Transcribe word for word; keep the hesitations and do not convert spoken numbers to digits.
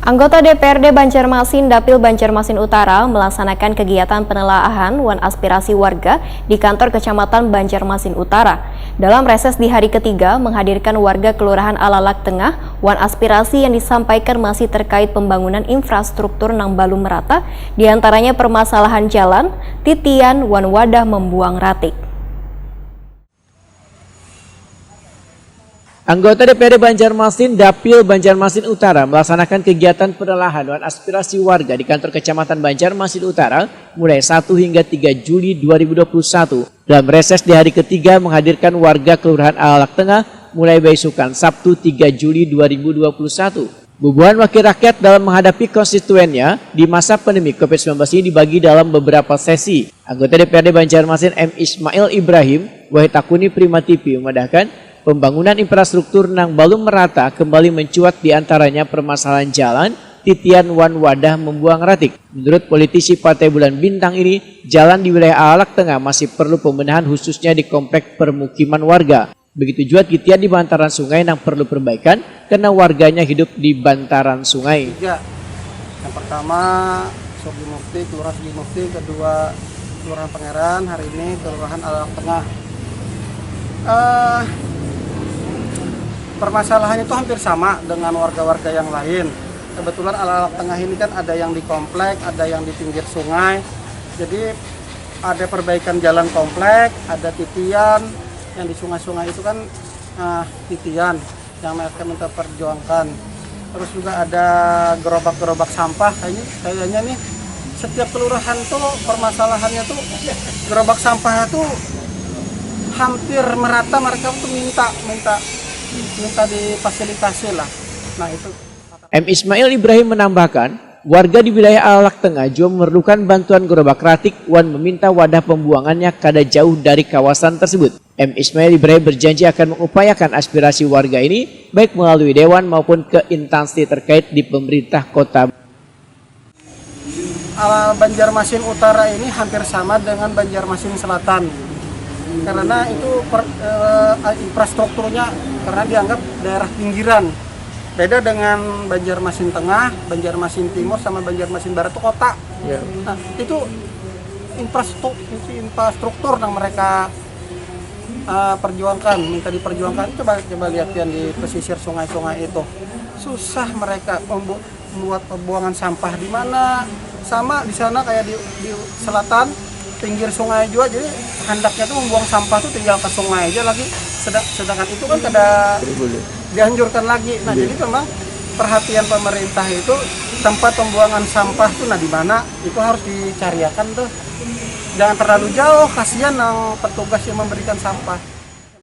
Anggota D P R D Banjarmasin Dapil Banjarmasin Utara melaksanakan kegiatan penelaahan wan aspirasi warga di kantor Kecamatan Banjarmasin Utara. Dalam reses di hari ketiga, menghadirkan warga Kelurahan Alalak Tengah wan aspirasi yang disampaikan masih terkait pembangunan infrastruktur nang balum merata, diantaranya permasalahan jalan, titian, wan wadah membuang ratik. Anggota D P R D Banjarmasin Dapil Banjarmasin Utara melaksanakan kegiatan penelahan wan aspirasi warga di kantor Kecamatan Banjarmasin Utara mulai satu hingga tiga Juli dua ribu dua puluh satu. Dalam reses di hari ketiga menghadirkan warga Kelurahan Alalak Tengah mulai baisukan Sabtu tiga Juli dua ribu dua puluh satu. Bubuhan wakil rakyat dalam menghadapi konstituennya di masa pandemi covid sembilan belas ini dibagi dalam beberapa sesi. Anggota D P R D Banjarmasin M Ismail Ibrahim, Wahid Takuni Prima T V memadahkan, pembangunan infrastruktur nang balum merata kembali mencuat, di antaranya permasalahan jalan, titian wan wadah membuang ratik. Menurut politisi Partai Bulan Bintang ini, jalan di wilayah Alalak Tengah masih perlu pembenahan, khususnya di komplek permukiman warga. Begitu jua titian di bantaran sungai nang perlu perbaikan karena warganya hidup di bantaran sungai. Tiga. Yang pertama, Sugi Mukti, Kelurahan Sugi Mukti, kedua, Kelurahan Pangeran, hari ini Kelurahan Alalak Tengah. Eh, permasalahannya itu hampir sama dengan warga-warga yang lain. Kebetulan Alalak Tengah ini kan ada yang di komplek, ada yang di pinggir sungai. Jadi ada perbaikan jalan komplek, ada titian, yang di sungai-sungai itu kan, eh, titian yang mereka minta perjuangkan. Terus juga ada gerobak-gerobak sampah, kayaknya, kayaknya nih setiap kelurahan tuh permasalahannya tuh gerobak sampah tuh hampir merata, mereka tuh minta, minta, minta difasilitasi lah. Nah, itu. M Ismail Ibrahim menambahkan, warga di wilayah Alalak Tengah jua memerlukan bantuan gerobak ratik wan meminta wadah pembuangannya kada jauh dari kawasan tersebut. M Ismail Ibrahim berjanji akan mengupayakan aspirasi warga ini baik melalui dewan maupun ke instansi terkait di pemerintah kota. Ala Banjarmasin Utara ini hampir sama dengan Banjarmasin Selatan, karena itu per-, eh, infrastrukturnya, karena dianggap daerah pinggiran. Beda dengan Banjarmasin Tengah, Banjarmasin Timur, sama Banjarmasin Barat itu kota. Ya. Nah, itu infrastruktur, itu infrastruktur yang mereka, eh, perjuangkan, minta diperjuangkan. Coba, coba lihat yang di pesisir sungai-sungai itu, susah mereka membu-, membuat pembuangan sampah di mana. Sama di sana kayak di, di selatan, pinggir sungai juga, jadi handaknya tuh membuang sampah tuh tinggal ke sungai aja lagi. Sedang, sedangkan itu kan kada dianjurkan lagi. Nah, jadi memang perhatian pemerintah itu tempat pembuangan sampah tuh, nah, di mana itu harus dicariakan tuh. Jangan terlalu jauh, kasihan yang petugas yang memberikan sampah.